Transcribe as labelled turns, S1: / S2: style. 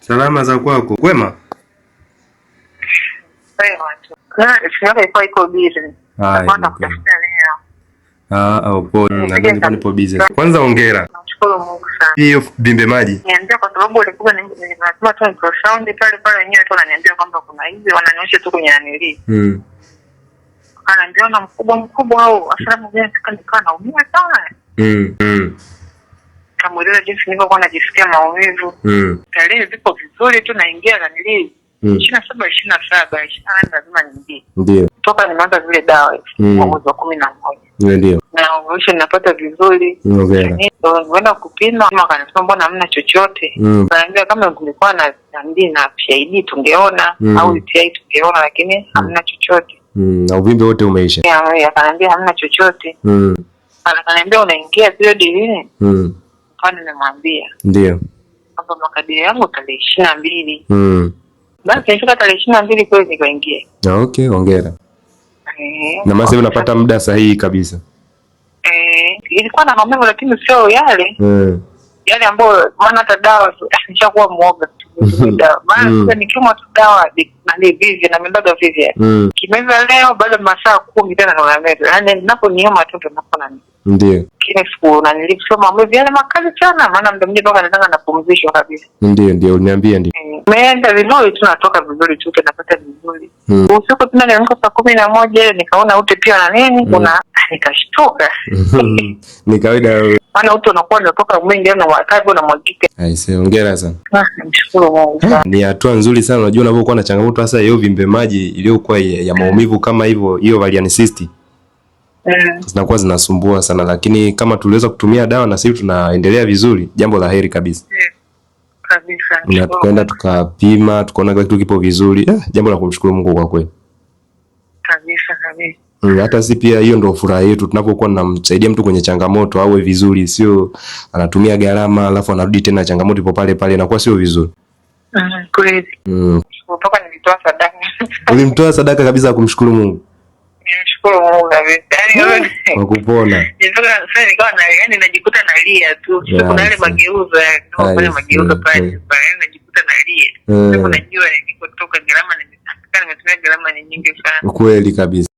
S1: Salama za kwako? Kwema?
S2: Kwema tu. Simu yako ilikuwa iko busy.
S1: Haya,
S2: Nilikuwa nakutafuta leo.
S1: Ah, poa. Nadhani nilikuwa nipo busy. Kwanza hongera.
S2: Namshukuru Mungu sana.
S1: Hiyo vimbe maji.
S2: Niambia kwa sababu ulikuwa ninasema tu ultrasound pale pale wenyewe tu wananiambia kwamba kuna hivi wananionyesha tu kwenye nanili. Ananiambia na mkubwa mkubwa au asalamu mwingine nikawa naumia sana. Kamueleza jinsi nilivyokuwa najisikia maumivu. Tarehe ziko vizuri tu naingia nanili 27, 27, 28 lazima niingie.
S1: Ndio.
S2: Toka nimeanza zile dawa mwezi wa 11.
S1: Ndio ndio.
S2: Na ovulation napata vizuri.
S1: Hongera.
S2: Nilienda kupima, akaniambia mbona hamna chochote. Akaniambia kama kulikuwa na na PID tungeona au UTI tungeona, lakini hamna chochote.
S1: Na uvimbe wote umeisha.
S2: Akaniambia hamna chochote. Akaniambia unaingia period lini? Kwa nimemwambia.
S1: Ndio.
S2: Kwamba makadirio yangu tarehe 22. Basi nilifika tarehe 22 kweli nikaingia.
S1: Okay, hongera. Na maana unapata muda sahihi kabisa.
S2: Ilikuwa na maumivu lakini sio yale. Yale ambayo maana hata dawa nishakuwa muoga dawa. Maana nikinywa tu dawa nani vivi na mimbaga vivi. Kimeza leo baada ya masaa 10 tena na meza. Yaani ninaponiuma tu ndo napona.
S1: Ndio.
S2: Kile siku na nilisoma maumivu yale makali sana maana muda mwingine mpaka nataka napumzishwa kabisa.
S1: Ndio ndio uniambia ndio.
S2: Nimeenda vizuri tu natoka vizuri tu napata vizuri. Usiku tena niliamka saa 11 nikaona ute pia na nini kuna nikashtuka.
S1: Ni kawaida
S2: maana ute unakuwa unatoka mwingi na wakati unamwagika.
S1: Aisee, hongera sana.
S2: Namshukuru Mungu.
S1: Ni hatua nzuri sana. Unajua unapokuwa na changamoto hasa hiyo vimbe maji iliyokuwa ya maumivu kama hivyo, hiyo ovarian cyst. Zinakuwa zinasumbua sana, lakini kama tuliweza kutumia dawa na sisi tunaendelea vizuri, jambo la heri kabisa.
S2: Kabisa.
S1: Na tukaenda tukapima, tukaona kila kitu kipo vizuri. Jambo la kumshukuru Mungu kwa kweli.
S2: Kabisa kabisa.
S1: Hata si pia hiyo ndio furaha yetu tunapokuwa tunamsaidia mtu kwenye changamoto awe vizuri, sio anatumia gharama alafu anarudi tena changamoto ipo pale pale, inakuwa sio vizuri.
S2: Kweli. Kutoka nilitoa sadaka.
S1: Ulimtoa sadaka kabisa kumshukuru Mungu.
S2: Nimshukuru Mungu kabisa. Yaani
S1: kwa kupona.
S2: Nilitoka sasa nikawa na yaani najikuta nalia tu. Kuna yale mageuzo ya ndio mageuzo pale pale najikuta nalia. Sasa najua nilikotoka gharama nimetumia gharama ni nyingi sana.
S1: Kweli kabisa.